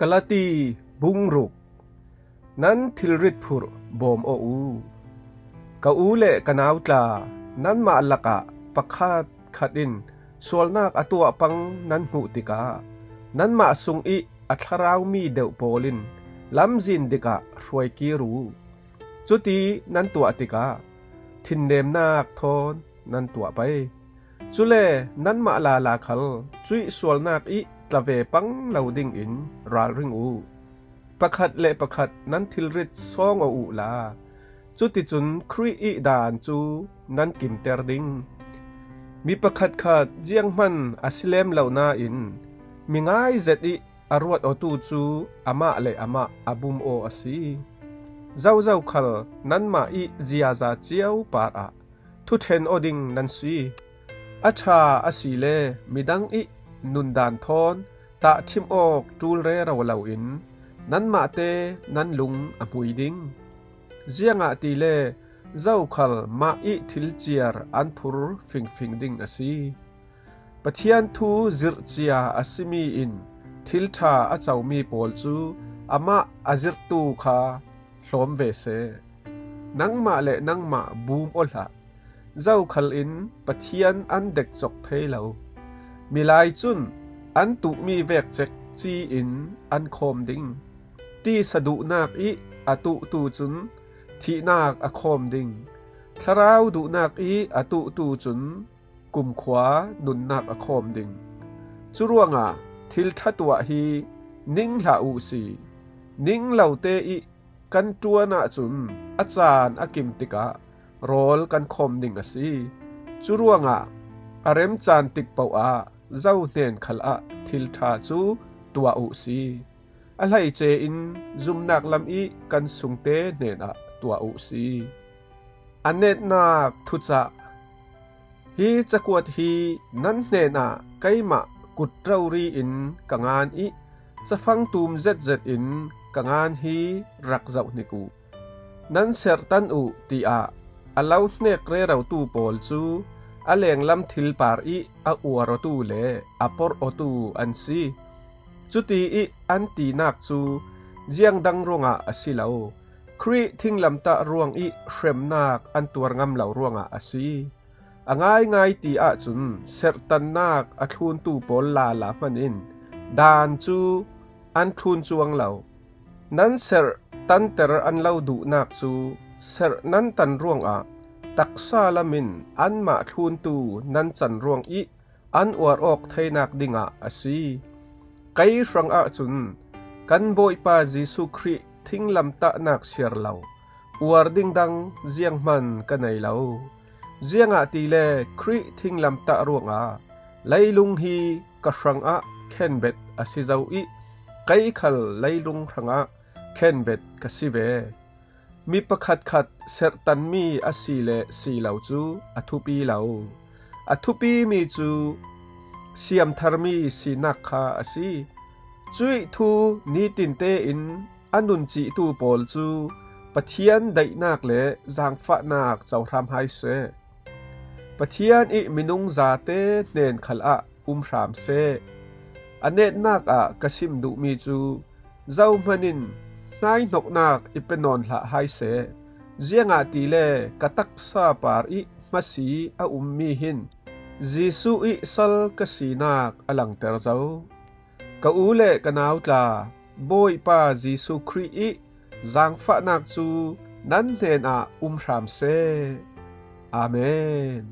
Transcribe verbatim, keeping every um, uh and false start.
Galati bung ruk. Nan thilrit phurh bawm aw u. Ka u le ka nau tla, nanmah lakah pakhat khat in sualnak a tuah pang nan hmuh tikah, nanmah sung ih a thlarau mi deuh pawl in lamzin dikah hruai kir u. Cuti nan tuah tikah thinnemnak thawn nan tuah pei. Cule nanmah lala khal cuih sualnak ih tla ve pang lo dingin ralring uh. Pakhat le pakhat nan thilrit sawng aw uhla, cuticun Khrih ih daan cu nan kimter ding. Mi pakhatkhat zianghman a si lem lo nain, mi ngai zet ih a ruat awtu cu amah le amah a bum aw a si. Zozo khal nanmah ih ziaza cio parah thuṭhen aw ding nan si. A ṭha a si le midang ih nundan thawn tahṭhim awk ṭul rero loin nanmahte nan lung a hmui ding. Ziangahtile zokhal mah ih thil ciar an phur fingfing ding a si. Pathian thu zirh cia a simi in thil ṭha a comi pawl cu amah a zirhtu kha hlawm ve seh. Nangmah le nangmah bum aw hlah. Zokhal in Pathian an dekcok thei lo. Milai cun an tuhmi vek cekci in an khawm ding. Tisa duhnak ih a tuhtu cun thihnak a khawm ding. Thlarau duhnak ih a tuhtu cun kumkhua nunnak a khawm ding. Curuangah thil ṭha tuah hi ning hlah uhsi. Ning lote ih kan ṭuan ahcun a caan a kim tikah rawl kan khawm ding a si. Curuangah a remcaan tik paoh ah zo hnen khalah thil ṭha cu tuah uhsi. A hleice in zumnak lam ih kan sungte hnenah tuah uhsi. A netnak thucah. Hi cakuat hi nan hnenah keimah kut rori in ka ngan ih cafang tum zetzet in ka ngan hi rak zoh hnik uh. Nan serhtan uh tiah a lo hnek rerotu pawl cu a lenglam thil par ih a uar awtu le a porh awtu an si. Cuti ih an tinak cu ziang dang ruangah a si lo, Khrih thinglamtah ruang ih hremnak an tuar ngam lo ruangah a si. A ngaingai ti ahcun serhtannak a thluntu pawl lala hman in daan cu an thlun cuang lo. Nan serh tanter an lo duhnak cu serh nan tan ruangah taksa lam in anmah thluntu nan can ruang ih an uar awk theinak dingah a si. Kei hrangah cun kan Bawipa Jesuh Khrih thinglamtahnak siar lo uar ding dang zianghman ka nei lo. Ziangahtile Khrih thinglamtah ruangah leilung hi ka hrangah khenbet a si zo ih kei khal leilung hrangah khenbet ka si ve. Mi pakhatkhat serhtanmi a si le si lo cu a thupi lo. A thupimi cu siamtharmi sinak kha a si. Cuih thu nitinte in a nuncihtu pawl cu Pathian daihnak le zaangfahnak cohram hai seh. Pathian ih minung zate hnen khalah um hram seh. A netnak ah ka sim duhmi cu zohman in hnaihnoknak i pe nawn hlah hai seh. Ziangahtile ka taksa par ih hmasi a ummi hin Jesuh ih sal ka sinak a langter zo. Ka u le ka nau tla, Bawipa Jesuh Khrih ih zaangfahnak cu nan hnenah um hram seh. Amen.